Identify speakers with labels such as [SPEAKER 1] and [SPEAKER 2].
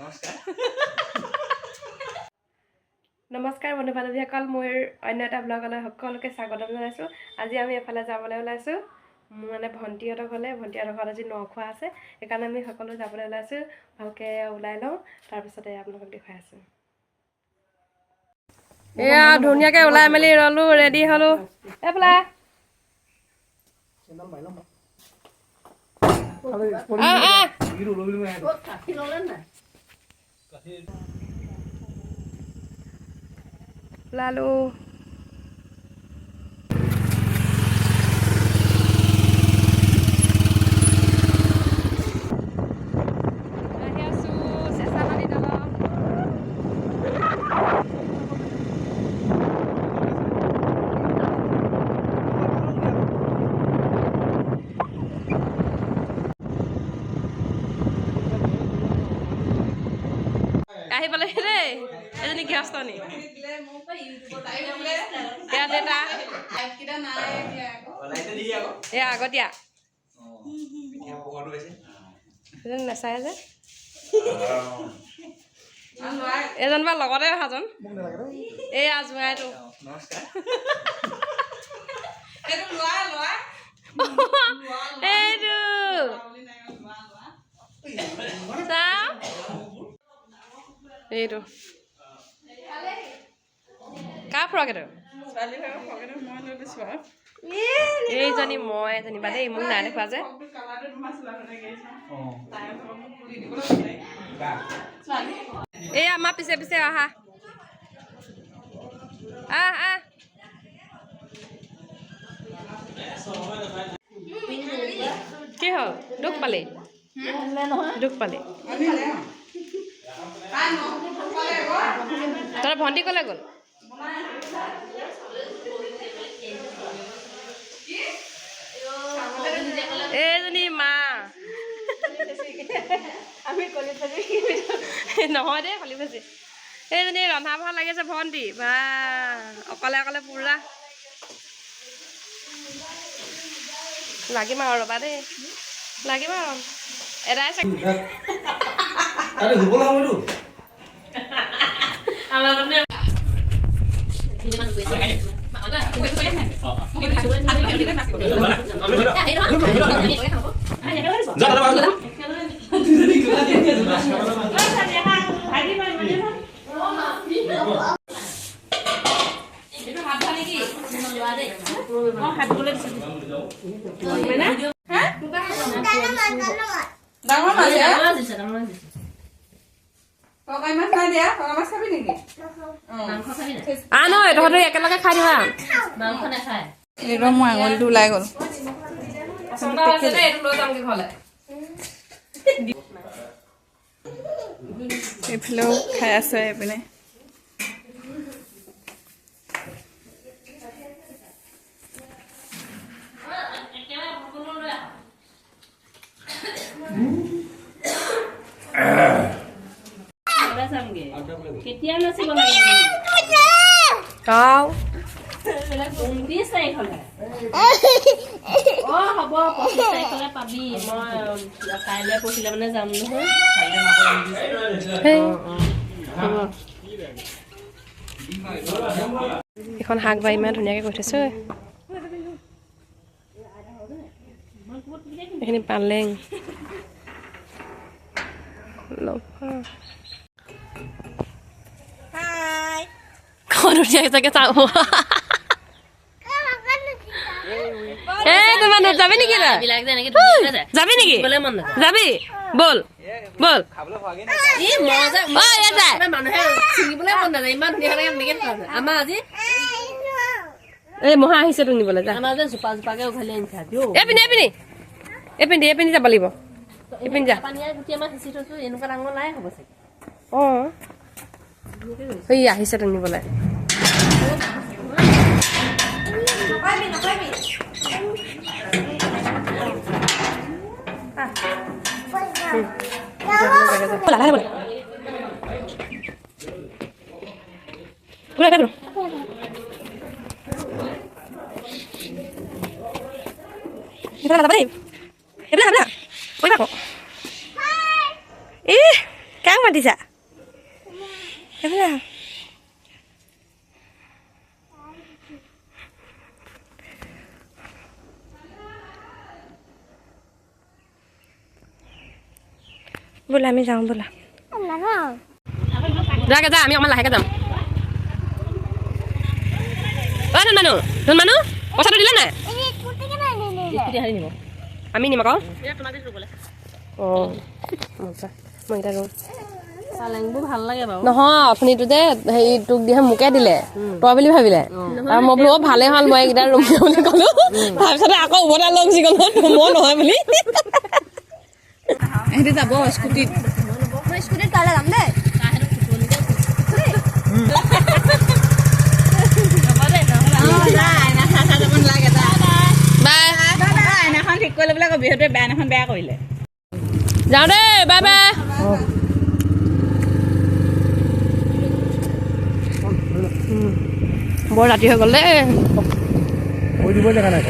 [SPEAKER 1] নমস্কাৰ।
[SPEAKER 2] নমস্কাৰ বন্ধু বান্ধৱীসকল, মোৰ অন্য এটা ব্লগলৈ সকলোকে স্বাগতম জনাইছোঁ। আজি আমি এফালে যাবলৈ ওলাইছোঁ। মোৰ মানে ভণ্টিহঁতৰ ঘৰলৈ, ভণ্টিহঁতৰ ঘৰত আজি ন খোৱা আছে। সেইকাৰণে আমি সকলো যাবলৈ ওলাইছোঁ। ভালকৈ ওলাই লওঁ, তাৰপিছতে আপোনালোকক দেখুৱাই আছোঁ। এয়া ধুনীয়াকৈ ওলাই মেলি ৰ'লোঁ, ৰেডি হ'লোঁ। এইফালে আহ, আহ। ওলালোঁ। আহি আছোঁ চেঁচা নদী দলং। আহি পালেহি দেই। এজনী গৃহস্থনী, এয়া দেউতা, এয়া আগতীয়া। এজন নাচায় যে, এজন বা লগতে অহাজন এইয়া জোঁৱাইটো।
[SPEAKER 1] নমস্কাৰ।
[SPEAKER 2] এইটো চাওঁ, এইটো কাৰ ফ্ৰক এইটো? এইজনী মই যেনিবা দেই, মোক নাই দেখুৱা যে। এই আমাৰ পিছে পিছে অহা, আহ আহ। কি হ'ল? দুখ পালি? দুখ পালি? তই ভণ্টি ক'লে গ'ল? এইজনী মা নহয় দেই, কলি ফেচি। এইজনী ৰন্ধা বঢ়া লাগি আছে। ভণ্টি বা অকলে অকলে পুৰা লাগিম আৰু। ৰ'বা দেই, লাগিম আৰু এদাই চাগে।
[SPEAKER 3] আৰে ধুবলৈ সময়টো।
[SPEAKER 4] ডাঙৰ মাছ। তৰকাৰী মাছ নাই দিয়া। তৰকাৰী মাছ খাবি নেকি?
[SPEAKER 2] আহ নহয়, তহঁতে একেলগে খাই দিবা।
[SPEAKER 4] এই ৰ, মোৰ আঙুলিটো ওলাই গ'ল।
[SPEAKER 2] এইটো লৈ যামগৈ ঘৰলৈ।
[SPEAKER 4] এইফালেও খাই আছে এইপিনে।
[SPEAKER 5] কেতিয়া নাচিব লাগে?
[SPEAKER 2] কাও।
[SPEAKER 5] 29 তাৰিখলে। অ হ'ব, 25 তাৰিখলে পাবি। মই কাইলৈ পৰহিলে মানে যাম নহয়।
[SPEAKER 2] সেই।
[SPEAKER 5] হ'ব।
[SPEAKER 2] এইখন শাক বাৰী ইমান ধুনীয়াকৈ কৰি থৈছে ঐ। এইখিনি পালেং, লফা। ক'ত উঠি চাগে চাওঁ। এই তোমাৰ যাবি নেকি তই?
[SPEAKER 5] বিলাক যে এনেকে ধুনীয়াকে যায়।
[SPEAKER 2] যাবি নেকি?
[SPEAKER 5] দেখিবলৈ মন নাযায়।
[SPEAKER 2] যাবি? ব'ল ব'ল।
[SPEAKER 1] খাবলৈ হোৱাগে নাই।
[SPEAKER 5] ই মই যে
[SPEAKER 2] ঐ, ইয়াত যায়।
[SPEAKER 5] মানুহে ছিঙিবলৈ মন নাযায়, ইমান ধুনীয়া লাগে এনেকে থকা। আমাৰ আজি
[SPEAKER 2] এই মহা আহিছে তোক নিবলৈ, যা।
[SPEAKER 5] আমাৰ যে জোপা জোপাকে উঘালি আনিছে আজি অ'।
[SPEAKER 2] এইপিনে, এইপিনে, এইপিনে, এইপিনে যাব লাগিব। এইপিনে যা।
[SPEAKER 5] পানীয়া গুটি আমাৰ সিঁচি থৈছো, এনেকুৱা ডাঙৰ নাই হ'ব চাগে।
[SPEAKER 2] অঁ, সেই আহিছে তোক নিবলৈ। ব'লা, লাহে ব'লা। ব'লা, ব'লা। এইফালে নাযাবা দেই, এইফালে নাযাবা, পৰিবা আকৌ। ই কেং। মাতিছা? এইফালে আহা। ব'লা, আমি যাওঁ ব'লা।
[SPEAKER 5] যাগে যা, আমি অকণমান লাহেকে যাম। অ ধন মানুহ, ধন মানুহ, পইচাটো দিলে নাই? আমি নিম আকৌ। অঁ, মজা। মই এতিয়া ৰুম।
[SPEAKER 1] পালেংবোৰ ভাল লাগে বাৰু।
[SPEAKER 5] নহয়, অথনিটো যে হেৰি তোক দিয়া মোকে দিলে, তই বুলি ভাবিলে। আৰু মই বোলো, অ ভালেই হ'ল, মই এইকেইটা ৰুম বুলি ক'লো। তাৰপিছতে আকৌ উভতাই লৈ গুচি গ'ল মই নহয় বুলি।
[SPEAKER 4] সিহঁতি যাব স্কুটিত।
[SPEAKER 2] মই স্কুটিত কাইলৈ যাম দেই।
[SPEAKER 5] বাই।
[SPEAKER 4] আইনাখন ঠিক কৰি ল'বলৈ কবি, সেইটোৱে আইনাখন বেয়া কৰিলে।
[SPEAKER 5] যাওঁ দেই, বাই বাই। বৰ ৰাতি হৈ গ'ল দেই।
[SPEAKER 3] কৈ দিব জেগা নাই।